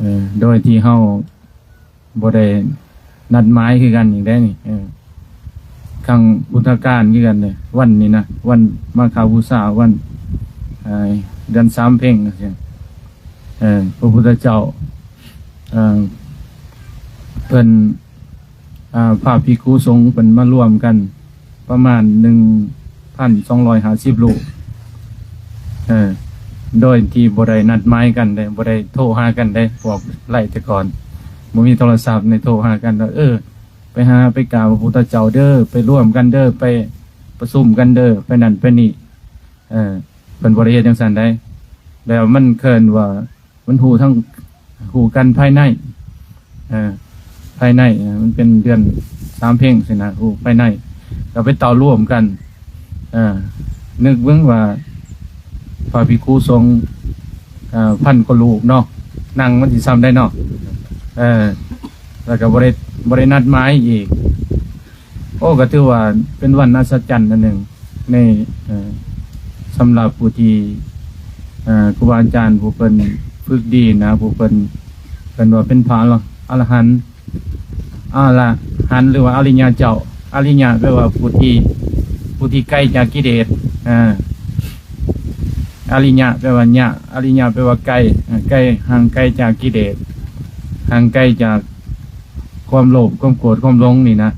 ເອີ ໂດຍທີ່ເຮົາບໍ່ໄດ້ນັດໝາຍຄືກັນອີກໄດ໋ນີ້ ເອີ ຄັ້ງພຸດທະການຄືກັນເດ້ ວັນນີ້ນະ ວັນມາຄະບູຊາ ວັນ ເອີ ເດືອນສາມເພັງ ເອີ ພະພຸດທະເຈົ້າ ເອີ ເພິ່ນ ອ່າ ພະພິກຂຸສົງເພິ່ນມາລວມກັນປະມານໜຶ່ງພັນສອງຮ້ອຍຫ້າສິບຮູບ ເອີ ໂດຍທີ່ບໍ່ໄດ້ນັດໝາຍກັນເດ້ ບໍ່ໄດ້ໂທຫາກັນເດ້ ພວກໄລ່ແຕ່ກ່ອນ ບໍ່ມີໂທລະສັບໃນໂທຫາກັນວ່າ ເອີ ໄປຫາໄປກາບພະພຸດທະເຈົ້າເດີ ໄປລວມກັນເດີ ໄປປະຊຸມກັນເດີ ໄປນັ້ນໄປນີ້ ເອີ ເພິ່ນບໍ່ໄດ້ເຮັດຈັ່ງຊັ້ນໃດ ແລ້ວມັນເອີ້ນວ່າ ມັນຮູ້ທັງ ຮູ້ກັນພາຍໃນ ເອີ ພາຍໃນ ເອີ ມັນເປັນເດືອນສາມເພັງຊີ້ນະ ຮູ້ພາຍໃນ ກໍໄປເຕົ້າລວມກັນ ເອີ ນຶກເບິ່ງວ່າພະພິກຂຸສົງ ເອີ ພັນກວ່າຮູບເນາະ ນັ່ງມັນຊິຊ່ຳໃດເນາະ ເອີ ແລ້ວກໍບໍ່ໄດ້ ບໍ່ໄດ້ນັດໝາຍອີກ. ໂອ້ ກໍຖືວ່າເປັນວັນອັດສະຈັນອັນໜຶ່ງໃນ ເອີ ສຳລັບຜູ້ທີ່ ເອີ ຄູບາອາຈານຜູ້ເພິ່ນຝຶກດີນະ ຜູ້ເພິ່ນ ເພິ່ນວ່າເປັນພະອະລະຫັນ ອະລະຫັນ ຫຼືວ່າອະລິຍະເຈົ້າ. ອະລິຍະແປວ່າຜູ້ທີ່ ຜູ້ທີ່ໄກຈາກກິເລດ ອາ ອະລິຍະແປວ່າຍະ ອະລິຍະແປວ່າໄກ ເອີ ໄກ ຫ່າງໄກຈາກກິເລດ ຫ່າງໄກຈາກ ຄວາມໂລບ ຄວາມໂກດ ຄວາມຫຼົງນີ້ນະ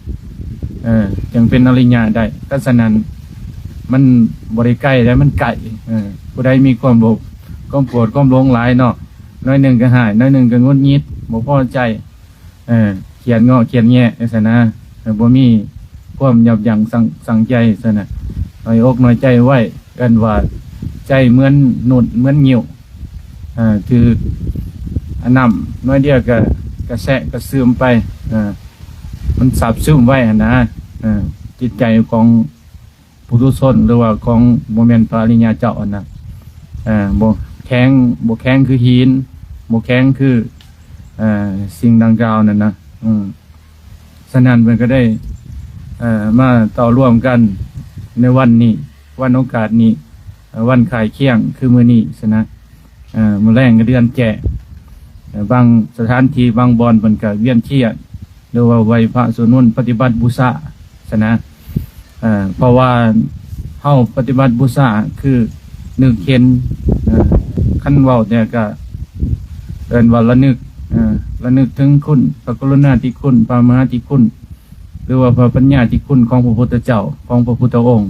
ເອີ ຈຶ່ງເປັນອະລິຍະໄດ້. ຄັນສະນັ້ນ ມັນບໍ່ໄດ້ໄກໃດ ມັນໃກ້ ເອີ ຜູ້ໃດມີຄວາມໂລບ ຄວາມໂກດ ຄວາມຫຼົງຫຼາຍເນາະ ໜ້ອຍໜຶ່ງກໍຮ້າຍ ໜ້ອຍໜຶ່ງກໍຫງຸດຫງິດ ບໍ່ພໍໃຈ ເອີ ຂຽນເງາະຂຽນແຍະຈັ່ງຊັ້ນນະ ເອີ ບໍ່ມີຄວາມຍັບຢັ້ງ ຊັ່ງ ຊັ່ງໃຈຊັ້ນນະ ນ້ອຍອົກນ້ອຍໃຈໄວ້ ເອີ້ນວ່າໃຈເໝືອນໜຸ່ນເໝືອນງິ້ວ ເອີ ຖືກນ້ຳໜ້ອຍດຽວກໍກະແຊະກະຊຶມໄປ ເອີ ມັນຊາບຊຶມໄວ້ຫັ້ນນະ ເອີ ຈິດໃຈຂອງປຸຖຸຊົນ ຫຼືວ່າຂອງບໍ່ແມ່ນພະອະລິຍະເຈົ້າຫັ້ນນະ ເອີ ບໍ່ແຂງ ບໍ່ແຂງຄືຫີນ ບໍ່ແຂງຄື ເອີ ສິ່ງດັ່ງກ່າວນັ້ນນະ ອືມ ສະນັ້ນເພິ່ນກໍໄດ້ ເອີ ມາເຕົ້າລວມກັນໃນວັນນີ້ ວັນໂອກາດນີ້ ເອີ ວັນຄ້າຍຄຽງຄືມື້ນີ້ຊັ້ນນະ ເອີ ມື້ແລງກໍເດືອນແຈ້ງ ເອີ ບາງສະຖານທີ່ບາງບ່ອນເພິ່ນກໍວຽນທຽນ ຫຼືວ່າໄຫວ້ພະສວດມົນປະຕິບັດບູຊາຊັ້ນນະ ເອີ ເພາະວ່າເຮົາປະຕິບັດບູຊາຄືນຶກເຫັນ ເອີ ຄັນເວົ້າແຕ່ກໍເອີ້ນວ່າລະນຶກ ເອີ ລະນຶກເຖິງຄຸນພະກະລຸນາທິຄຸນ ພະມະຫາທິຄຸນ ຫຼືວ່າພະປັນຍາທິຄຸນຂອງພະພຸດທະເຈົ້າ ຂອງພະພຸດທະອົງ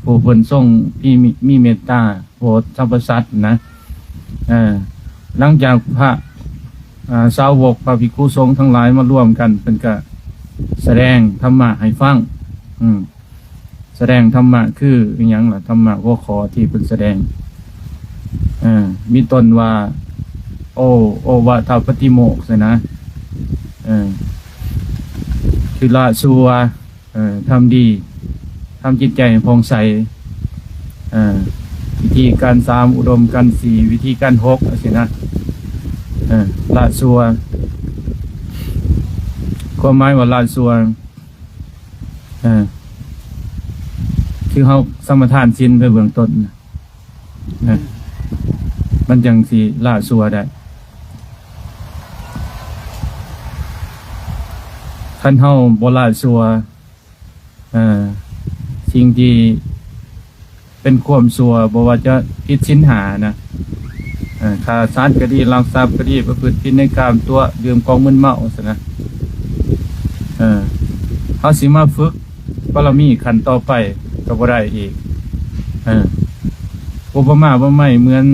ຜູ້ເພິ່ນຊົງມີ ມີເມດຕາໂປດສັບພະສັດນະ ເອີ ຫຼັງຈາກພະ ອາ ສາວົກ ພະພິກຂຸສົງທັງຫຼາຍມາລວມກັນ ເພິ່ນກະສະແດງທຳມະໃຫ້ຟັງ ອືມ ສະແດງທຳມະຄືອີ່ຫຍັງລະ? ທຳມະຫົວຂໍ້ທີ່ເພິ່ນສະແດງ ເອີ ມີຕົ້ນວ່າ ໂອ ໂອວາທະປະຕິໂມກຊະນະ ເອີ ຄືລະຊົ່ວ ເອີ ທຳດີ ທຳຈິດໃຈໃຫ້ຜ່ອງໃສ ເອີ ວິທີການສາມ ອຸດົມການສີ່ ວິທີການຫົກ ຈັ່ງຊີ້ນະ ເອີ ລະຊົ່ວ ຄວາມໝາຍວ່າລະຊົ່ວ ເອີ ຄືເຮົາສະມາທານສິນໄປເບື້ອງຕົ້ນ ນະ ມັນຈັ່ງຊິລະຊົ່ວໄດ້ ຄັນເຮົາບໍ່ລະຊົ່ວ ເອີ ສິ່ງທີ່ເປັນຄວາມຊົ່ວ ບໍ່ວ່າຈະຜິດສິນຫ້ານະ ເອີ ຂ້າສັດກໍດີ ລັກຊັບກໍດີ ປະພຶດຜິດໃນກາມ ຕົວະ ດື່ມຂອງມຶນເມົາ ຊັ້ນນະ ເອີ ເຮົາຊິມາຝຶກ ບາລະມີຂັ້ນຕໍ່ໄປກໍບໍ່ໄດ້ອີກ ເອີ ອຸປະມາອຸປະໄມເໝືອນ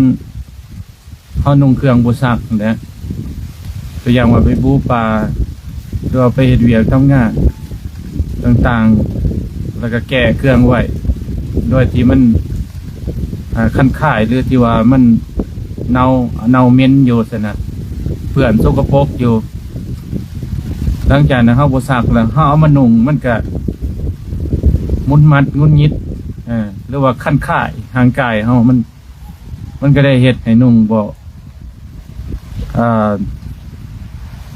ເຮົານຸ່ງເຄື່ອງບໍ່ຊັກຫັ້ນແຫຼະ ຕົວຢ່າງວ່າໄປບູປາ ຫຼືວ່າໄປເຮັດວຽກທຳງານຕ່າງໆ ແລ້ວກໍແກ່ເຄື່ອງໄວ້ ໂດຍທີ່ມັນ ອ່າ ຄັນຄາຍ ຫຼືທີ່ວ່າມັນເນົ່າ ເນົ່າເໝັນຢູ່ຊັ້ນນະ ເປື້ອນສົກກະປົກຢູ່ ຫຼັງຈາກນັ້ນເຮົາບໍ່ຊັກແລ້ວ ເຮົາເອົາມານຸ່ງ ມັນກະໝຸນໝັດຫງຸດຫງິດ ເອີ ຫຼືວ່າຄັນຄາຍ ຮ່າງກາຍເຮົາມັນ ມັນກະໄດ້ເຮັດໃຫ້ນຸ່ງບໍ່ ເອີ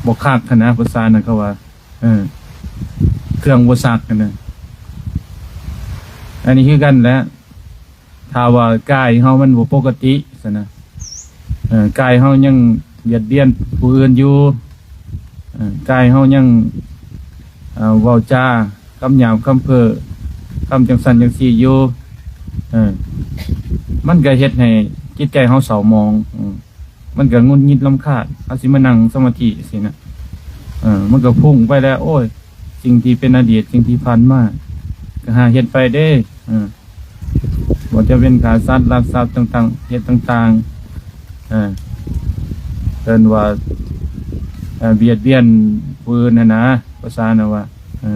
ບໍ່ຄັກຫັ້ນນະ ພາສານັ້ນເຂົາວ່າ ເອີ ເຄື່ອງບໍ່ຊັກຫັ້ນນະ ອັນນີ້ຄືກັນແຫຼະ ຖ້າວ່າກາຍເຮົາມັນບໍ່ປົກກະຕິຊັ້ນນະ ເອີ ກາຍເຮົາຍັງ ບຽດບຽນຜູ້ອື່ນຢູ່ ເອີ ກາຍເຮົາຍັງ ເອີ ເວົ້າຈາຄຳຫຍາບຄຳເພ້ອ ຄຳຈັ່ງຊັ້ນຈັ່ງຊີ້ຢູ່ ເອີ ມັນກໍເຮັດໃຫ້ຈິດໃຈເຮົາເສົ້າໝອງ ເອີ ມັນກໍຫງຸດຫງິດລຳຄານ ເຮົາຊິມານັ່ງສະມາທິຊີ້ນະ ເອີ ມັນກໍພຸ່ງໄປແລ້ວ ໂອ້ຍ ສິ່ງທີ່ເປັນອະດີດ ສິ່ງທີ່ຜ່ານມາ ກໍຫາເຮັດໄປເດ້ ເອີ ບໍ່ວ່າຈະເປັນຂ້າສັດ ລັກຊັບຕ່າງໆ ເຮັດຕ່າງໆ ເອີ ເອີ້ນວ່າ ເອີ ບຽດບຽນຜູ້ອື່ນຫັ້ນນະ ພາສານະວ່າ ເອີ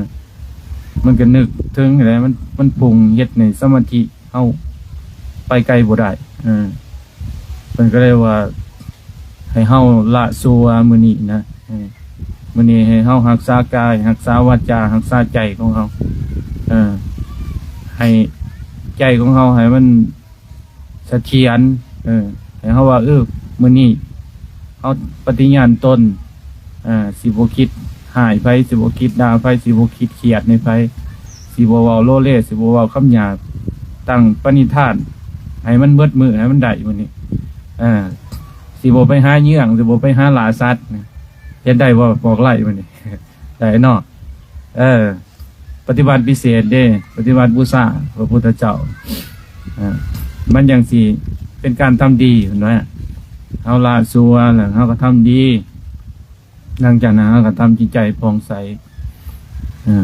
ມັນກໍນຶກເຖິງຫັ້ນແຫຼະ ມັນ ມັນປຸງເຮັດໃຫ້ສະມາທິເຮົາໄປໄກບໍ່ໄດ້ ເອີ ເພິ່ນກໍເລີຍວ່າ ໃຫ້ເຮົາລະຊົ່ວມື້ນີ້ນະ ເອີ ມື້ນີ້ໃຫ້ເຮົາຮັກສາກາຍ ຮັກສາວາຈາ ຮັກສາໃຈຂອງເຮົາ ເອີ ໃຫ້ໃຈຂອງເຮົາໃຫ້ມັນສະຖຽນ ເອີ ໃຫ້ເຮົາວ່າ ເອີ ມື້ນີ້ເຮົາປະຕິຍານຕົນ ເອີ ຊິບໍ່ຄິດຮ້າຍໃຜ ຊິບໍ່ຄິດດ່າໃຜ ຊິບໍ່ຄິດຄຽດໃນໃຜ ຊິບໍ່ເວົ້າໂລເລ ຊິບໍ່ເວົ້າຄຳຫຍາບ ຕັ້ງປະນິທານໃຫ້ມັນເບິດມື້ ໃຫ້ມັນໄດ້ມື້ນີ້ ເອີ ຊິບໍ່ໄປຫາເຍືອງ ຊິບໍ່ໄປຫາລ່າສັດ ເຮັດໄດ້ບໍ່? ບອກໄລ່ມື້ນີ້ ໄດ້ເນາະ ເອີ ປະຕິບັດພິເສດເດ້ ປະຕິບັດບູຊາພະພຸດທະເຈົ້າ ເອີ ມັນຈັ່ງຊິເປັນການທຳດີ ເຫັນບໍ່? ເຮົາລະຊົ່ວແລ້ວເຮົາກໍທຳດີ ຫຼັງຈາກນັ້ນເຮົາກໍທຳຈິດໃຈຜ່ອງໃສ ເອີ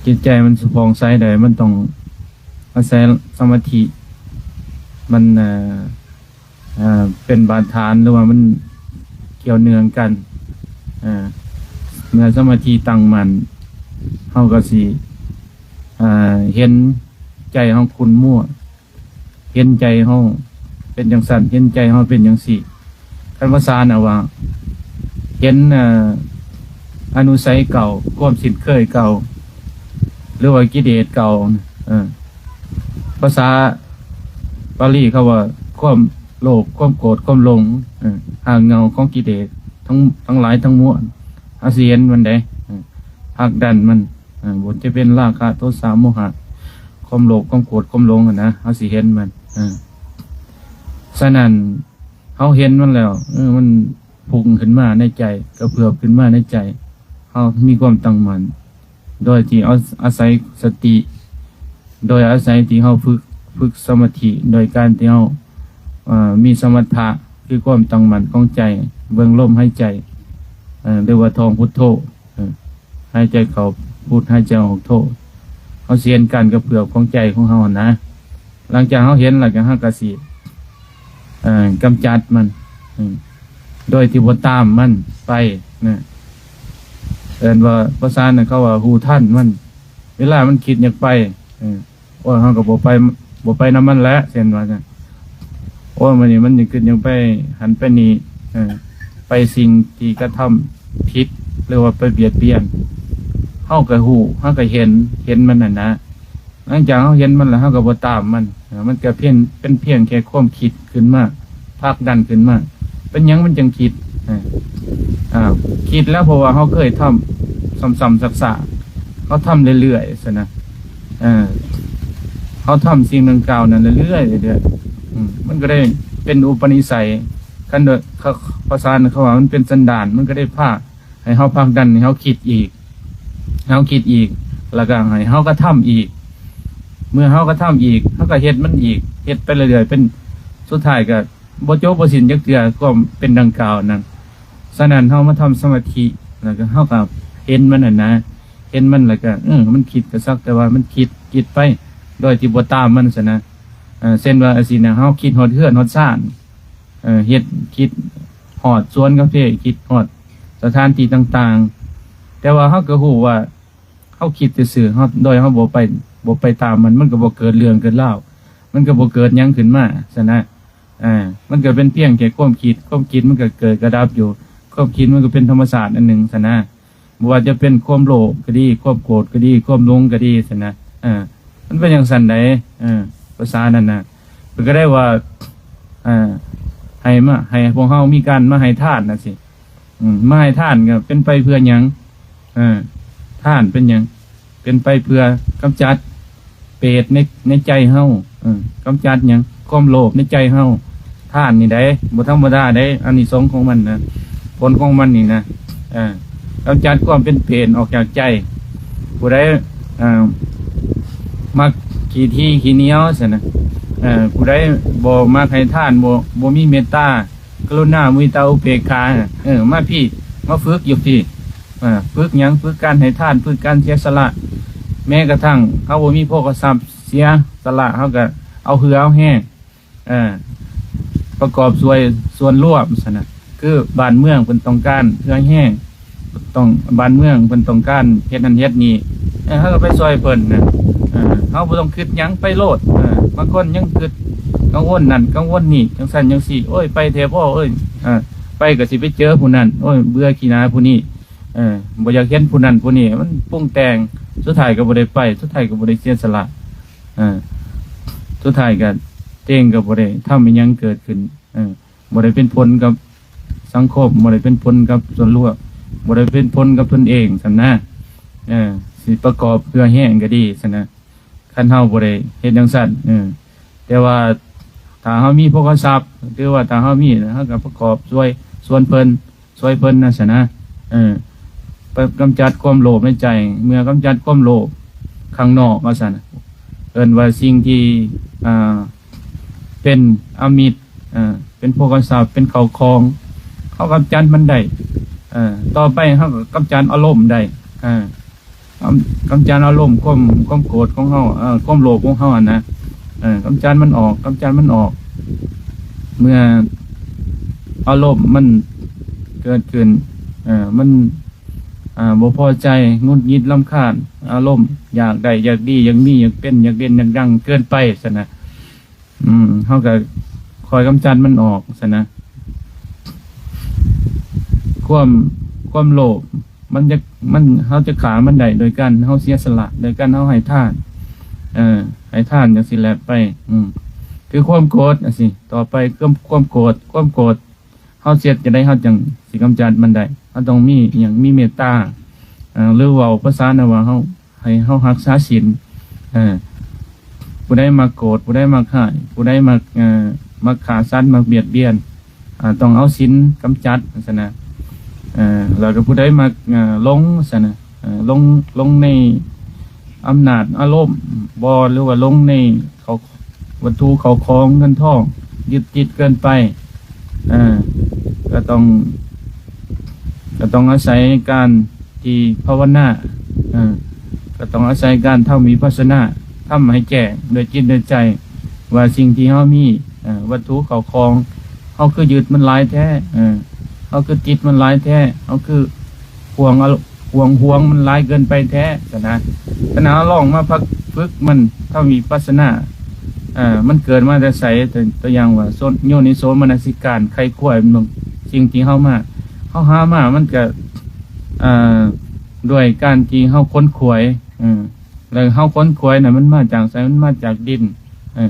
ຈິດໃຈມັນຊິຜ່ອງໃສໄດ້ ມັນຕ້ອງອາໄສສະມາທິ ມັນ ເອີ ເປັນບາດຖານ ຫຼືວ່າມັນກ່ຽວເນື່ອງກັນ ເອີ ເມື່ອສະມາທິຕັ້ງໝັ້ນ ເຮົາກໍຊິ ເອີ ເຫັນໃຈເຮົາຂຸ້ນມົວ ເຫັນໃຈເຮົາເປັນຈັ່ງຊັ້ນ ເຫັນໃຈເຮົາເປັນຈັ່ງຊີ້ ຄັນພາສານະວ່າ ເຫັນ ເອີ ອະນຸໄສເກົ່າ ຄວາມຊິນເຄີຍເກົ່າ ຫຼືວ່າກິເລດເກົ່າ ເອີ ພາສາບາລີເຂົາວ່າ ຄວາມໂລບ ຄວາມໂກດ ຄວາມຫຼົງ ເອີ ຮາກເຫງົ້າຂອງກິເລດທັງ ທັງຫຼາຍທັງມວນ ເຮົາຊິເຫັນມັນເດ້ ເອີ ຮາກດັນມັນ ເອີ ບໍ່ວ່າຈະເປັນລາຄະ ໂທສະ ໂມຫະ ຄວາມໂລບ ຄວາມໂກດ ຄວາມຫຼົງຫັ້ນນະ ເຮົາຊິເຫັນມັນ ເອີ ສະນັ້ນ ເຮົາເຫັນມັນແລ້ວ ເອີ ມັນພຸ່ງຂຶ້ນມາໃນໃຈ ກະເພື່ອບຂຶ້ນມາໃນໃຈ ເຮົາມີຄວາມຕັ້ງໝັ້ນ ໂດຍທີ່ເອົາ ອາໄສສະຕິ ໂດຍອາໄສທີ່ເຮົາຝຶກ ຝຶກສະມາທິ ໂດຍການທີ່ເຮົາ ເອີ ມີສະມັດຖະ ຄືຄວາມຕັ້ງໝັ້ນຂອງໃຈ ເບິ່ງລົມຫາຍໃຈ ເອີ ຫຼືວ່າທ່ອງພຸດໂທ ເອີ ຫາຍໃຈເຂົ້າພຸດ ຫາຍໃຈອອກໂທ ເຮົາຊິເຫັນການກະເພື່ອບຂອງໃຈຂອງເຮົາຫັ້ນນະ ຫຼັງຈາກເຮົາເຫັນແລ້ວ ກໍເຮົາກໍຊິ ເອີ ກຳຈັດມັນ ເອີ ໂດຍທີ່ບໍ່ຕາມມັນໄປນະ ເອີ້ນວ່າ ພາສານັ້ນເຂົາວ່າຮູ້ທັນມັນ ເວລາມັນຄິດຢາກໄປ ເອີ ໂອ້ຍ ເຮົາກໍບໍ່ໄປ ບໍ່ໄປນຳມັນແຫຼະ ເຊັ່ນວ່າຊັ້ນ ໂອ້ຍ ມື້ນີ້ມັນຍັງຄິດຢາກໄປຫັ້ນໄປນີ້ ເອີ ໄປສິ່ງທີ່ກະທຳຜິດ ຫຼືວ່າໄປບຽດບຽນ ເຮົາກໍຮູ້ ເຮົາກໍເຫັນ ເຫັນມັນຫັ້ນນະ ຫຼັງຈາກເຮົາເຫັນມັນແລ້ວ ເຮົາກໍບໍ່ຕາມມັນ ເອີ ມັນກໍພຽງ ເປັນພຽງແຄ່ຄວາມຄິດຂຶ້ນມາ ຜັກດັນຂຶ້ນມາ ເປັນຫຍັງມັນຈັ່ງຄິດ? ເອີ ອ່າ ຄິດແລ້ວ ເພາະວ່າເຮົາເຄີຍທຳຊ້ຳໆຊາກໆ ເຮົາທຳເລື້ອຍໆຊັ້ນນະ ເອີ ເຮົາທຳສິ່ງດັ່ງກ່າວນັ້ນເລື້ອຍໆ ເລື້ອຍໆ ອືມ ມັນກໍໄດ້ເປັນອຸປະນິໄສ ຄັນໂດຍ ພາສາເຂົາວ່າມັນເປັນສັນດານ ມັນກໍໄດ້ພາໃຫ້ເຮົາຜັກດັນໃຫ້ເຮົາຄິດອີກ ເຮົາຄິດອີກ ແລ້ວກໍໃຫ້ເຮົາກະທຳອີກ ເມື່ອເຮົາກະທຳອີກ ເຮົາກໍເຮັດມັນອີກ ເຮັດໄປເລື້ອຍໆ ເປັນ ສຸດທ້າຍກໍ ບໍ່ຈົບບໍ່ສິ້ນຈັກເທື່ອ ຄວາມເປັນດັ່ງກ່າວນັ້ນ. ສະນັ້ນ ເຮົາມາທຳສະມາທິ ແລ້ວກໍເຮົາກໍເຫັນມັນຫັ້ນນະ ເຫັນມັນ ແລ້ວກໍ ເອີ ມັນຄິດກໍສັກແຕ່ວ່າມັນຄິດ ຄິດໄປ ໂດຍທີ່ບໍ່ຕາມມັນຊັ້ນນະ. ເອີ ເຊັ່ນວ່າ ອາ ຊີ້ນະ ເຮົາຄິດຮອດເຮືອນຮອດຊານ ເອີ ເຮັດ ຄິດຮອດສວນກາເຟ ຄິດຮອດສະຖານທີ່ຕ່າງໆ ແຕ່ວ່າເຮົາກໍຮູ້ວ່າ ເຮົາຄິດຊື່ໆ ເຮົາ ໂດຍເຮົາບໍ່ໄປ ບໍ່ໄປຕາມມັນ ມັນກໍບໍ່ເກີດເລື່ອງເກີດລາວ ມັນກໍບໍ່ເກີດຫຍັງຂຶ້ນມາຊັ້ນນະ. ເອີ ມັນກໍເປັນພຽງແຕ່ຄວາມຄິດ ຄວາມຄິດມັນກໍເກີດກໍດັບຢູ່ ຄວາມຄິດມັນກໍເປັນທຳມະຊາດອັນໜຶ່ງຊັ້ນນະ. ບໍ່ວ່າຈະເປັນຄວາມໂລບກໍດີ ຄວາມໂກດກໍດີ ຄວາມຫຼົງກໍດີຊັ້ນນະ. ເອີ ມັນເປັນຈັ່ງຊັ້ນໃດ໋. ເອີ ພາສານັ້ນນະ ເພິ່ນກໍໄດ້ວ່າ ເອີ ໃຫ້ມາ ໃຫ້ພວກເຮົາມີການມາໃຫ້ທານຈັ່ງຊີ້. ອືມ ມາໃຫ້ທານກໍເປັນໄປເພື່ອຫຍັງ? ເອີ ທານເປັນຫຍັງ? ເປັນໄປເພື່ອກຳຈັດເປດໃນ ໃນໃຈເຮົາ. ເອີ ກຳຈັດຫຍັງ? ຄວາມໂລບໃນໃຈເຮົາ. ທານນີ້ໃດ໋ ບໍ່ທຳມະດາໃດ໋ ອານິສົງຂອງມັນນະ ຜົນຂອງມັນນີ້ນະ ເອີ ກຳຈັດຄວາມເປັນເປນອອກຈາກໃຈ. ຜູ້ໃດ ເອີ ມັກຂີ້ຖີ່ຂີ້ໜຽວຊັ້ນນະ ເອີ ຜູ້ໃດບໍ່ມັກໃຫ້ທານ ບໍ່ ບໍ່ມີເມດຕາ ກະລຸນາ ມຸທິຕາ ອຸເບກຂາ ເອີ ມາພີ້ ມາຝຶກຢູ່ພີ້ ເອີ ຝຶກຫຍັງ? ຝຶກການໃຫ້ທານ ຝຶກການເສຍສະຫຼະ. ແມ້ກະທັ່ງເຮົາບໍ່ມີໂພຄະຊັບ ເສຍສະຫຼະ ເຮົາກະເອົາເຫື່ອເອົາແຮງ ເອີ ປະກອບຊ່ວຍສ່ວນລວມຊັ້ນນະ ຄືບ້ານເມືອງເພິ່ນຕ້ອງການເຫື່ອແຮງ ຕ້ອງ ບ້ານເມືອງເພິ່ນຕ້ອງການເຮັດນັ້ນເຮັດນີ້ ເອີ ເຮົາກະໄປຊ່ວຍເພິ່ນນະ ເອີ ເຮົາບໍ່ຕ້ອງຄຶດຫຍັງ ໄປໂລດ. ເອີ ບາງຄົນຍັງຄຶດກັງວົນນັ້ນກັງວົນນີ້ ຈັ່ງຊັ້ນຈັ່ງຊີ້ ໂອ້ຍ ໄປແທ້ບໍ່ ເອີຍ ເອີ ໄປກະຊິໄປເຈີຜູ້ນັ້ນ ໂອ້ຍ ເບື່ອຂີ້ໜ້າຜູ້ນີ້ ເອີ ບໍ່ຢາກເຫັນຜູ້ນັ້ນຜູ້ນີ້ ມັນປຸງແຕ່ງ ສຸດທ້າຍກະບໍ່ໄດ້ໄປ ສຸດທ້າຍກະບໍ່ໄດ້ເສຍສະຫຼະ ເອີ ສຸດທ້າຍກະຕົວເອງກະບໍ່ໄດ້ທຳອີ່ຫຍັງເກີດຂຶ້ນ ເອີ ບໍ່ໄດ້ເປັນຜົນກັບສັງຄົມ ບໍ່ໄດ້ເປັນຜົນກັບສ່ວນລວມ ບໍ່ໄດ້ເປັນຜົນກັບຕົນເອງຊັ້ນນະ ເອີ ຊິປະກອບເຫື່ອແຮງກະດີຊັ້ນນະ ຄັນເຮົາບໍ່ໄດ້ເຮັດຈັ່ງຊັ້ນ ເອີ ແຕ່ວ່າຖ້າເຮົາມີໂພຄະຊັບ ຫຼືວ່າຖ້າເຮົາມີ ເຮົາກະປະກອບຊ່ວຍສ່ວນເພິ່ນ ຊ່ວຍເພິ່ນນະຊັ້ນນະ ເອີ ກຳຈັດຄວາມໂລບໃນໃຈ ເມື່ອກຳຈັດຄວາມໂລບຂ້າງນອກວ່າຊັ້ນ ເອີ້ນວ່າສິ່ງທີ່ ອ່າ ເປັນອາມິດ ເອີ ເປັນໂພຄະຊັບ ເປັນເຂົ້າຂອງ ເຮົາກຳຈັດມັນໄດ້ ເອີ ຕໍ່ໄປເຮົາກະກຳຈັດອາລົມໄດ້ ເອີ ກຳ ກຳຈັດອາລົມ ຄວາມ ຄວາມໂກດຂອງເຮົາ ເອີ ຄວາມໂລບຂອງເຮົາຫັ້ນນະ ເອີ ກຳຈັດມັນອອກ ກຳຈັດມັນອອກ ເມື່ອອາລົມມັນເກີດຂຶ້ນ ເອີ ມັນ ອ່າ ບໍ່ພໍໃຈ ຫງຸດຫງິດ ລຳຄານ ອາລົມຢາກໄດ້ ຢາກດີ ຢາກມີ ຢາກເປັນ ຢາກເດັ່ນ ຢາກດັງເກີນໄປຊັ້ນນະ ອືມ ເຮົາກະຄ່ອຍກຳຈັດມັນອອກຊັ້ນນະ ຄວາມ ຄວາມໂລບ ມັນຈະ ມັນ ເຮົາຈະຂ້າມັນໄດ້ໂດຍການເຮົາເສຍສະຫຼະ ໂດຍການເຮົາໃຫ້ທານ ເອີ ໃຫ້ທານຈັ່ງຊີ້ແຫຼະໄປ ອືມ ຄືຄວາມໂກດຈັ່ງຊີ້ ຕໍ່ໄປຄວາມ ຄວາມໂກດ ຄວາມໂກດ ເຮົາເຮັດຈັ່ງໃດເຮົາຈັ່ງຊິກຳຈັດມັນໄດ້? ເຮົາຕ້ອງມີຫຍັງ? ມີເມດຕາ ເອີ ຫຼືເວົ້າພາສານະວ່າເຮົາ ໃຫ້ເຮົາຮັກສາສິນ ເອີ ຜູ້ໃດມັກໂກດ ຜູ້ໃດມັກຮ້າຍ ຜູ້ໃດມັກ ເອີ ມັກຂ້າສັດ ມັກບຽດບຽນ ອາ ຕ້ອງເອົາສິນກຳຈັດຊັ້ນນະ ເອີ ແລ້ວກໍຜູ້ໃດມັກ ເອີ ຫຼົງຊັ້ນນະ ເອີ ຫຼົງ ຫຼົງໃນອຳນາດອາລົມບໍ ຫຼືວ່າຫຼົງໃນເຂົາ ວັດຖຸເຂົ້າຂອງເງິນທອງ ຍຶດຕິດເກີນໄປ ເອີ ກໍຕ້ອງ ກໍຕ້ອງອາໄສການທີ່ພາວະນາ ເອີ ກໍຕ້ອງອາໄສການທຳວິປັດສະນາ ທຳໃຫ້ແຈ້ງດ້ວຍຈິດດ້ວຍໃຈ ວ່າສິ່ງທີ່ເຮົາມີ ເອີ ວັດຖຸເຂົ້າຂອງ ເຮົາຄືຍຶດມັນຫຼາຍແທ້ ເອີ ເຮົາຄືຕິດມັນຫຼາຍແທ້ ເຮົາຄືຫວງ ຫວງ ຫວງມັນຫຼາຍເກີນໄປແທ້ຊັ້ນນະ. ຄັນເຮົາລອງມາພັກຝຶກມັນ ທຳວິປັດສະນາ ເອີ ມັນເກີດມາແຕ່ໃສ? ຕົວ ຕົວຢ່າງວ່າ ໂຍນິໂສມະນະສິການ ໄຂຄວາຍເບິ່ງ ສິ່ງທີ່ເຮົາມາ ເຮົາຫາມາ ມັນກະ ເອີ ດ້ວຍການທີ່ເຮົາຂົນຂວາຍ ເອີ ແລ້ວເຮົາຂົນຂວາຍນະ ມັນມາຈາກໃສ? ມັນມາຈາກດິນ ເອີ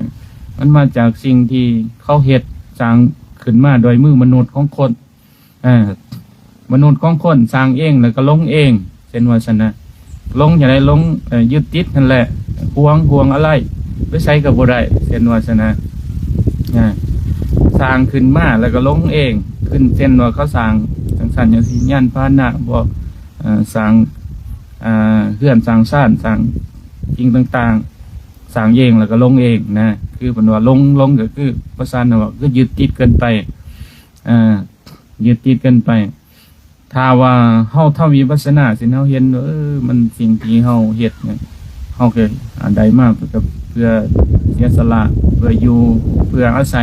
ມັນມາຈາກສິ່ງທີ່ເຂົາເຮັດສ້າງຂຶ້ນມາດ້ວຍມືມະນຸດຂອງຄົນ ເອີ ມະນຸດຂອງຄົນສ້າງເອງ ແລ້ວກໍຫຼົງເອງ ເຊັ່ນວ່າຊັ້ນນະ ຫຼົງຈັ່ງໃດ? ຫຼົງ ເອີ ຍຶດຕິດຫັ້ນແຫຼະ ຫວງ ຫວງອາໄລ ໄປໃສກໍບໍ່ໄດ້ ເຊັ່ນວ່າຊັ້ນນະ ເອີ ສ້າງຂຶ້ນມາ ແລ້ວກໍຫຼົງເອງ ຂຶ້ນ ເຊັ່ນວ່າເຂົາສ້າງຈັ່ງຊັ້ນຈັ່ງຊີ້ ຍານພາຫະນະບໍ ເອີ ສ້າງ ເຮືອນສ້າງຊານ ສ້າງສິ່ງຕ່າງໆ ສ້າງເອງ ແລ້ວກໍຫຼົງເອງນະ ຄືເພິ່ນວ່າຫຼົງ ຫຼົງກໍຄືພາສາລາວວ່າ ຄືຍຶດຕິດເກີນໄປ ເອີ ຍຶດຕິດເກີນໄປ. ຖ້າວ່າເຮົາທຳວິປັດສະນາ ເຊັ່ນເຮົາເຫັນ ເອີ ມັນ ສິ່ງທີ່ເຮົາເຮັດນີ້ ເຮົາກໍ ອາ ໄດ້ມາເພື່ອ ເພື່ອເສຍສະຫຼະ ເພື່ອຢູ່ ເພື່ອອາໄສ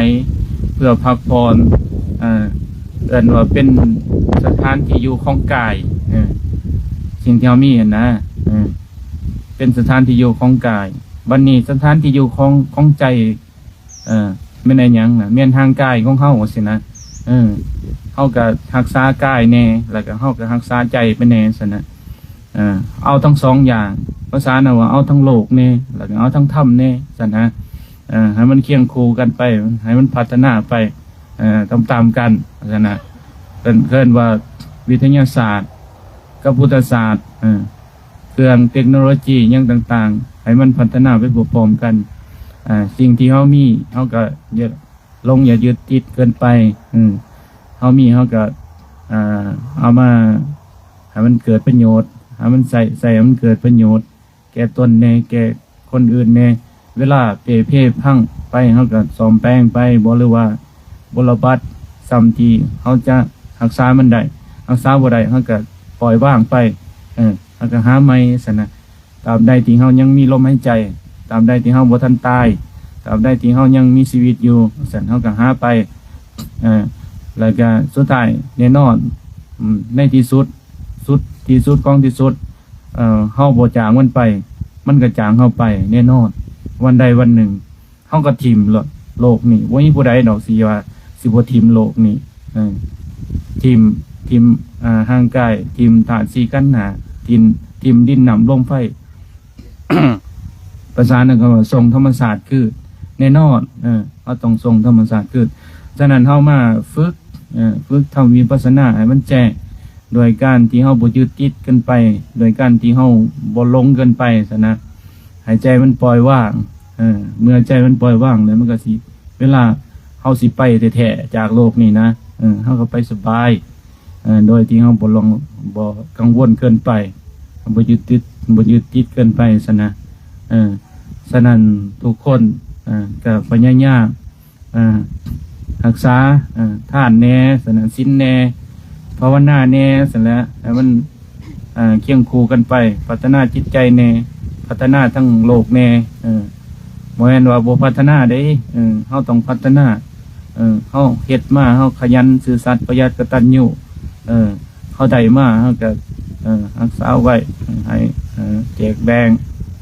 ເພື່ອພັກຜ່ອນ ເອີ ເອີ້ນວ່າເປັນສະຖານທີ່ຢູ່ຂອງກາຍ ເອີ ສິ່ງທີ່ເຮົາມີຫັ້ນນະ ເອີ ເປັນສະຖານທີ່ຢູ່ຂອງກາຍ. ບັດນີ້ສະຖານທີ່ຢູ່ຂອງ ຂອງໃຈ ເອີ ແມ່ນອີຫຍັງນະ? ແມ່ນຮ່າງກາຍຂອງເຮົາຊີ້ນະ ເອີ ເຮົາກໍຮັກສາກາຍແດ່ ແລ້ວກໍເຮົາກໍຮັກສາໃຈໄປແດ່ຊັ້ນນະ ເອີ ເອົາທັງສອງຢ່າງ ພາສານະວ່າເອົາທັງໂລກແດ່ ແລ້ວກໍເອົາທັງທຳແດ່ຊັ້ນນະ ເອີ ໃຫ້ມັນຄຽງຄູ່ກັນໄປ ໃຫ້ມັນພັດທະນາໄປ ເອີ ຕາມໆກັນຊັ້ນນະ ເອີ້ນ ເອີ້ນວ່າວິທະຍາສາດກັບພຸດທະສາດ ເອີ ເຄື່ອງເຕັກໂນໂລຈີຫຍັງຕ່າງໆ ໃຫ້ມັນພັດທະນາໄປພ້ອມໆກັນ ອາ ສິ່ງທີ່ເຮົາມີ ເຮົາກໍຢາກ ຫຼົງ ຢ່າຍຶດຕິດເກີນໄປ. ເຮົາມີເຮົາກໍ ອ່າ ເອົາມາໃຫ້ມັນເກີດປະໂຫຍດ, ໃຫ້ມັນໃຊ້ ໃຊ້ໃຫ້ມັນເກີດປະໂຫຍດແກ່ຕົນແດ່ ແກ່ຄົນອື່ນແດ່. ເວລາເປ່ເພພັງໄປ ເຮົາກໍສ້ອມແປງໄປ ບໍ່ ຫຼືວ່າບົວລະບັດສ່ຳທີ່ເຮົາຈະຮັກສາມັນໄດ້. ຮັກສາບໍ່ໄດ້ ເຮົາກໍປ່ອຍວາງໄປ ເອີ ເຮົາກໍຫາໃໝ່ຊັ້ນນະ. ຕາບໃດທີ່ເຮົາຍັງມີລົມຫາຍໃຈ, ຕາບໃດທີ່ເຮົາບໍ່ທັນຕາຍ, ຕາບໃດທີ່ເຮົາຍັງມີຊີວິດຢູ່ ຊັ້ນເຮົາກໍຫາໄປ. ເອີ ແລ້ວກໍສຸດທ້າຍແນ່ນອນ ອາ ໃນທີ່ສຸດ ສຸດ ທີ່ສຸດຂອງທີ່ສຸດ ເອີ ເຮົາບໍ່ຈາກມັນໄປ ມັນກໍຈາກເຮົາໄປແນ່ນອນ ວັນໃດວັນໜຶ່ງ. ເຮົາກໍຖິ້ມໂລດໂລກນີ້. ບໍ່ມີຜູ້ໃດດອກຊິວ່າຊິບໍ່ຖິ້ມໂລກນີ້. ເອີ ຖິ້ມ ຖິ້ມ ອ່າ ຮ່າງກາຍ, ຖິ້ມທາດສີ່ຂັນຫ້າ, ຖິ້ມ ຖິ້ມດິນນ້ຳລົມໄຟ. ພາສານັ້ນເຂົາວ່າສົ່ງທຳມະຊາດຄືນ ແນ່ນອນ. ເອີ ເຮົາຕ້ອງສົ່ງທຳມະຊາດຄືນ. ສະນັ້ນເຮົາມາຝຶກ ເອີ ຝຶກທຳວິປັດສະນາໃຫ້ມັນແຈ້ງ ໂດຍການທີ່ເຮົາບໍ່ຍຶດຕິດເກີນໄປ, ໂດຍການທີ່ເຮົາບໍ່ຫຼົງເກີນໄປຊັ້ນນະ. ໃຫ້ໃຈມັນປ່ອຍວາງ. ເອີ ເມື່ອໃຈມັນປ່ອຍວາງແລ້ວ ມັນກໍຊິ ເວລາເຮົາຊິໄປແທ້ໆຈາກໂລກນີ້ນະ ເອີ ເຮົາກໍໄປສະບາຍ ເອີ ໂດຍທີ່ເຮົາບໍ່ຫຼົງ ບໍ່ກັງວົນເກີນໄປ, ບໍ່ຍຶດຕິດ ບໍ່ຍຶດຕິດເກີນໄປຊັ້ນນະ. ເອີ ສະນັ້ນທຸກຄົນ ເອີ ກໍພະຍາຍາມ ອ່າ ຮັກສາ ອ່າ ທານແດ່ ສະນັ້ນ ສິນແດ່ ພາວະນາແດ່ ຊັ້ນແຫຼະ ໃຫ້ມັນ ອ່າ ຄຽງຄູ່ກັນໄປ ພັດທະນາຈິດໃຈແດ່ ພັດທະນາທັງໂລກແດ່. ເອີ ບໍ່ແມ່ນວ່າບໍ່ພັດທະນາເດ້ ເອີ ເຮົາຕ້ອງພັດທະນາ. ເອີ ເຮົາເຮັດມາ ເຮົາຂະຫຍັນ ຊື່ສັດ ປະຢັດ ກະຕັນຍູ ເອີ ເຮົາໄດ້ມາ ເຮົາກໍ ເອີ ຮັກສາໄວ້ ໃຫ້ ເອີ ແຈກແບ່ງ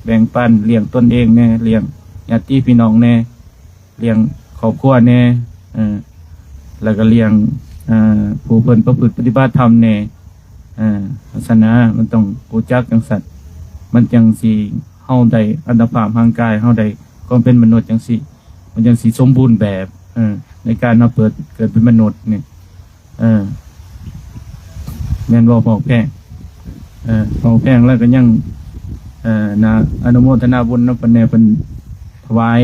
ແບ່ງປັນ ລ້ຽງຕົນເອງແດ່ ລ້ຽງຍາດຕິພີ່ນ້ອງແດ່ ລ້ຽງຄອບຄົວແດ່ ເອີ ແລ້ວກໍລ້ຽງ ເອີ ຜູ້ເພິ່ນປະພຶດປະຕິບັດທຳແດ່. ເອີ ສາສະໜາມັນຕ້ອງຮູ້ຈັກຈັ່ງຊັ້ນ ມັນຈັ່ງຊິ ເຮົາໄດ້ອັດຕະພາບຮ່າງກາຍ ເຮົາໄດ້ຄວາມເປັນມະນຸດຈັ່ງຊີ້ ມັນຈັ່ງຊິສົມບູນແບບ ເອີ ໃນການມາເປີດເກີດເປັນມະນຸດນີ້. ເອີ ແມ່ນບໍ່ພໍ່ແພງ? ເອີ ພໍ່ແພງແລ້ວກໍຍັງ ເອີ ໜ້າອະນຸໂມທະນາບຸນນຳເພິ່ນແດ່ ເພິ່ນຖວາຍ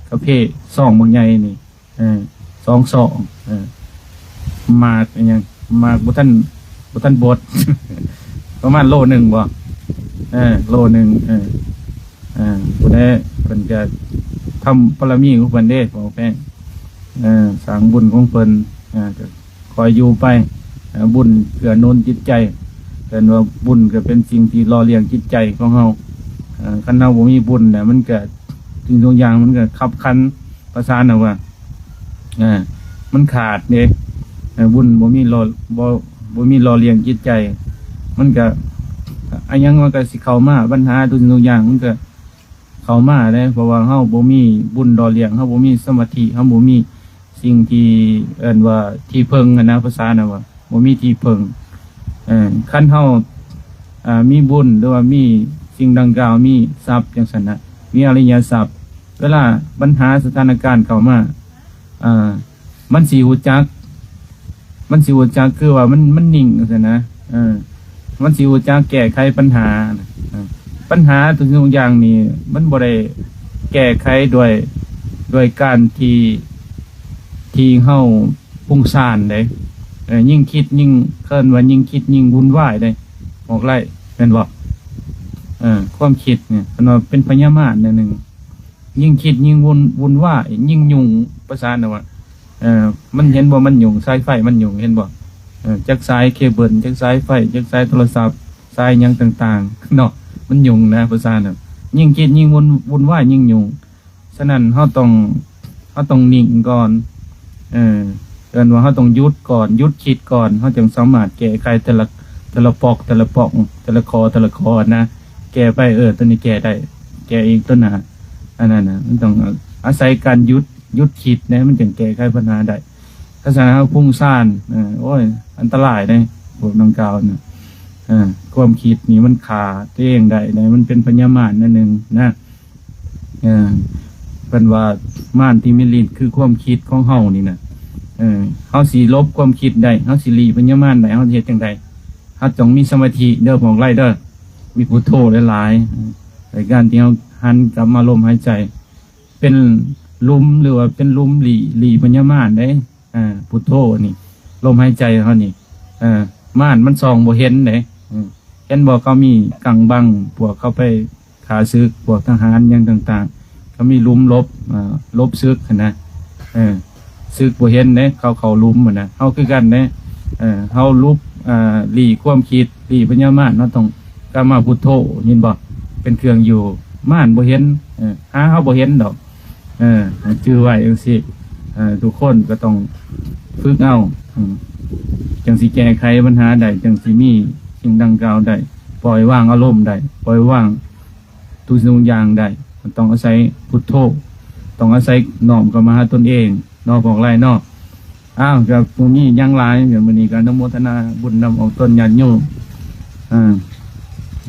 ກາເຟຊອງບັກໃຫຍ່ນີ້ ເອີ ສອງຊອງ ເອີ ໝາກອີຫຍັງ ໝາກບໍ່ທັນ ບໍ່ທັນບົດ ປະມານໂລໜຶ່ງບໍ່? ເອີ ໂລໜຶ່ງ ເອີ ເອີ ຜູ້ໃດເພິ່ນກະທຳບາລະມີຂອງເພິ່ນເດ້ ພໍ່ແພງ ເອີ ສ້າງບຸນຂອງເພິ່ນ ເອີ ກະຄ່ອຍຢູ່ໄປ ເອີ ບຸນເກື້ອໜູນຈິດໃຈ ເອີ້ນວ່າບຸນກະເປັນສິ່ງທີ່ຫຼໍ່ລ້ຽງຈິດໃຈຂອງເຮົາ. ເອີ ຄັນເຮົາບໍ່ມີບຸນນະ ມັນກະ ສິ່ງທຸກຢ່າງມັນກະຂັບຂັນ ປະສານນະວ່າ ເອີ ມັນຂາດເດ້ ເອີ ບຸນບໍ່ມີຫຼໍ່ ບໍ່ ບໍ່ມີຫຼໍ່ລ້ຽງຈິດໃຈ ມັນກະ ອາຫຍັງມັນກະຊິເຂົ້າມາ ບັນຫາທຸກສິ່ງທຸກຢ່າງມັນກະເຂົ້າມາເດ້ ເພາະວ່າເຮົາບໍ່ມີບຸນຫຼໍ່ລ້ຽງ ເຮົາບໍ່ມີສະມາທິ ເຮົາບໍ່ມີສິ່ງທີ່ເອີ້ນວ່າທີ່ເພິ່ງຫັ້ນນະ ພາສານະວ່າ ບໍ່ມີທີ່ເພິ່ງ. ເອີ ຄັນເຮົາ ອ່າ ມີບຸນ ຫຼືວ່າມີສິ່ງດັ່ງກ່າວ ມີຊັບຈັ່ງຊັ້ນນະ ມີອະລິຍະຊັບ ເວລາບັນຫາສະຖານະການເຂົ້າມາ ອ່າ ມັນຊິຮູ້ຈັກ ມັນຊິຮູ້ຈັກ ຄືວ່າມັນ ມັນນິ່ງຊັ້ນນະ ເອີ ມັນຊິຮູ້ຈັກແກ້ໄຂບັນຫາ ເອີ ບັນຫາທຸກສິ່ງທຸກຢ່າງນີ້ ມັນບໍ່ໄດ້ແກ້ໄຂດ້ວຍ ດ້ວຍການທີ່ ທີ່ເຮົາ ປຸງສານເດ້ ເອີ ຍິ່ງຄິດຍິ່ງ ເອີ້ນວ່າຍິ່ງຄິດຍິ່ງວຸ່ນວາຍເດ້ ບອກໄລ່ ແມ່ນບໍ່? ເອີ ຄວາມຄິດນີ້ ເພິ່ນວ່າເປັນພະຍາມານແນວໜຶ່ງ ຍິ່ງຄິດຍິ່ງວຸ່ນ ວຸ່ນວາຍ ຍິ່ງຫຍຸ້ງ ປະສານນະວ່າ ເອີ ມັນເຫັນບໍ່ ມັນຫຍຸ້ງ ສາຍໄຟມັນຫຍຸ້ງ ເຫັນບໍ່? ເອີ ຈັກສາຍເຄເບິນ ຈັກສາຍໄຟ ຈັກສາຍໂທລະສັບ ສາຍຫຍັງຕ່າງໆເນາະ ມັນຫຍຸ້ງນະ ປະສານນະ ຍິ່ງຄິດຍິ່ງວຸ່ນ ວຸ່ນວາຍ ຍິ່ງຫຍຸ້ງ. ສະນັ້ນເຮົາຕ້ອງ ເຮົາຕ້ອງນິ່ງກ່ອນ ເອີ ເອີ້ນວ່າເຮົາຕ້ອງຢຸດກ່ອນ ຢຸດຄິດກ່ອນ ເຮົາຈຶ່ງສາມາດແກ້ໄຂແຕ່ລະ ແຕ່ລະປອກ ແຕ່ລະປ່ອງ ແຕ່ລະຂໍ້ ແຕ່ລະຂໍ້ນະ ແກ້ໄປ ເອີ ຕົວນີ້ແກ້ໄດ້ ແກ້ອີກຕົວໜ້າ ອັນນັ້ນນະ ມັນຕ້ອງອາໄສການຢຸດ ຢຸດຄິດນະ ມັນຈຶ່ງແກ້ໄຂບັນຫາໄດ້. ຄັນຊັ້ນເຮົາຟຸ້ງຊານ ເອີ ໂອ້ຍ ອັນຕະລາຍເດ້ ພວກດັ່ງກ່າວນະ ເອີ ຄວາມຄິດນີ້ມັນຂ້າຕົວເອງໄດ້ເດ້ ມັນເປັນພະຍາມານແນວໜຶ່ງນະ. ເອີ ເພິ່ນວ່າມານທີ່ມີລິດຄືຄວາມຄິດຂອງເຮົານີ້ນະ ເອີ ເຮົາຊິຫຼົບຄວາມຄິດໄດ້ ເຮົາຊິຫຼີ້ພະຍາມານໄດ້ ເຮົາຊິເຮັດຈັ່ງໃດ? ເຮົາຕ້ອງມີສະມາທິເດີ ພວກຫຼາຍເດີ ມີພຸດໂທຫຼາຍໆ ໃນການທີ່ເຮົາຫັນກັບມາລົມຫາຍໃຈ ເປັນ ຫຼຸມ ຫຼືວ່າເປັນຫຼຸມຫຼີ້ ຫຼີ້ພະຍາມານເດ້. ເອີ ພຸດໂທນີ້ ລົມຫາຍໃຈເຮົານີ້ ເອີ ມານມັນສ່ອງບໍ່ເຫັນເດ້. ເອີ ເຫັນບໍ່ ເຂົາມີກຳບັງ ພວກເຂົາໄປຂ້າເສິກ ພວກທະຫານຫຍັງຕ່າງໆ ເຂົາມີຫຼຸມຫຼົບ ເອີ ຫຼົບເສິກຫັ້ນນະ. ເອີ ເສິກບໍ່ເຫັນເດ້ ເຂົາເຂົ້າຫຼຸມຫັ້ນນະ. ເຮົາຄືກັນເດ້ ເອີ ເຮົາຫຼຸບ ເອີ ຫຼີ້ຄວາມຄິດ ຫຼີ້ພະຍາມານ ເຮົາຕ້ອງກຳມາພຸດໂທ ເຫັນບໍ່ ເປັນເຄື່ອງຢູ່ ມານບໍ່ເຫັນ ເອີ ຫາເຮົາບໍ່ເຫັນດອກ. ເອີ ໃຫ້ຈື່ໄວ້ຈັ່ງຊີ້ ເອີ ທຸກຄົນກໍຕ້ອງຝຶກເອົາ ອືມ ຈັ່ງຊິແກ້ໄຂບັນຫາໄດ້ ຈັ່ງຊິມີສິ່ງດັ່ງກ່າວໄດ້ ປ່ອຍວາງອາລົມໄດ້ ປ່ອຍວາງທຸກສິ່ງທຸກຢ່າງໄດ້ ຕ້ອງອາໄສພຸດໂທ ຕ້ອງອາໄສນ້ອມເຂົ້າມາຫາຕົນເອງເນາະ ພວກຫຼາຍເນາະ. ອ້າວ ກໍບໍ່ມີຫຍັງຫຼາຍ ມື້ນີ້ກໍອະນຸໂມທະນາບຸນນຳອອກຕົນຍາດໂຍມ ອ່າ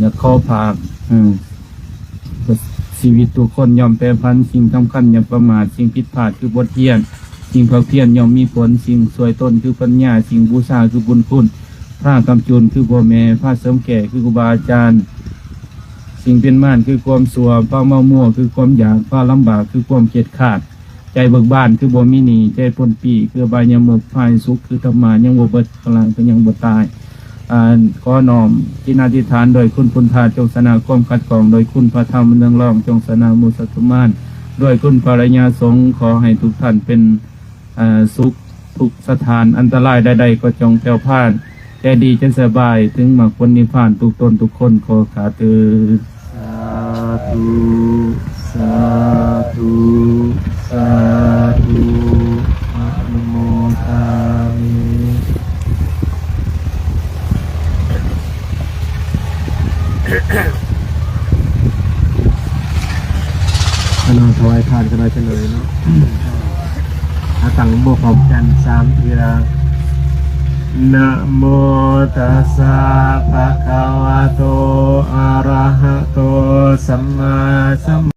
ຢາກຂໍຝາກ ເອີ ຊີວິດທຸກຄົນຍ່ອມແປຜັນ ສິ່ງສຳຄັນຢ່າປະໝາດ ສິ່ງຜິດພາດຄືບົດຮຽນ ສິ່ງພາກພຽນຍ່ອມມີຜົນ ສິ່ງຊ່ວຍຕົນຄືປັນຍາ ສິ່ງບູຊາຄືບຸນຄຸນ ພາກຳຈູນຄືພໍ່ແມ່ ພາເສີມແກ່ຄືຄູບາອາຈານ ສິ່ງເປັນມານຄືຄວາມຊົ່ວ ພາເມົາມົວຄືຄວາມຢາກ ພາລຳບາກຄືຄວາມຄຽດຄາດ ໃຈເບີກບານຄືບໍ່ມີໜີ້ ໃຈພົ້ນປີ້ຄືອະບາຍຍະມຸກ ພາໃຫ້ສຸກຄືທຳມາຍັງບໍ່ເບິດ ພະລັງຄືຍັງບໍ່ຕາຍ. ອ່າ ຂໍນ້ອມຈິດອະທິຖານດ້ວຍຄຸນພຸດທະ ຈົ່ງຊະນະຄວາມຂັດຂ້ອງ ດ້ວຍຄຸນພະທຳເຮືອງຮອງ ຈົ່ງຊະນະໝູ່ສັດຕູມານ ດ້ວຍຄຸນພະລະຍາສົງ ຂໍໃຫ້ທຸກທ່ານເປັນ ເອີ ສຸກທຸກສະຖານ ອັນຕະລາຍໃດໆກໍຈົ່ງແຜ່ວຜ່ານ ໃຈດີໃຈສະບາຍ ເຖິງມັກຜົນນິບພານ ທຸກຕົນທຸກຄົນຂໍຂ້າເທີ້ນ. ສາທຸ ສາທຸ ສາທຸ ອະນຸໂມທາມິ. ຂະເນາະ ຖວາຍທານກັນໄດ້ຈັກໜ້ອຍເນາະ. ອາ ຕັ້ງນະໂມພ້ອມກັນສາມເທື່ອ. ນະໂມຕັດສະ ພະຄະວະໂຕ ອະລະຫະໂຕ ສຳມາສຳ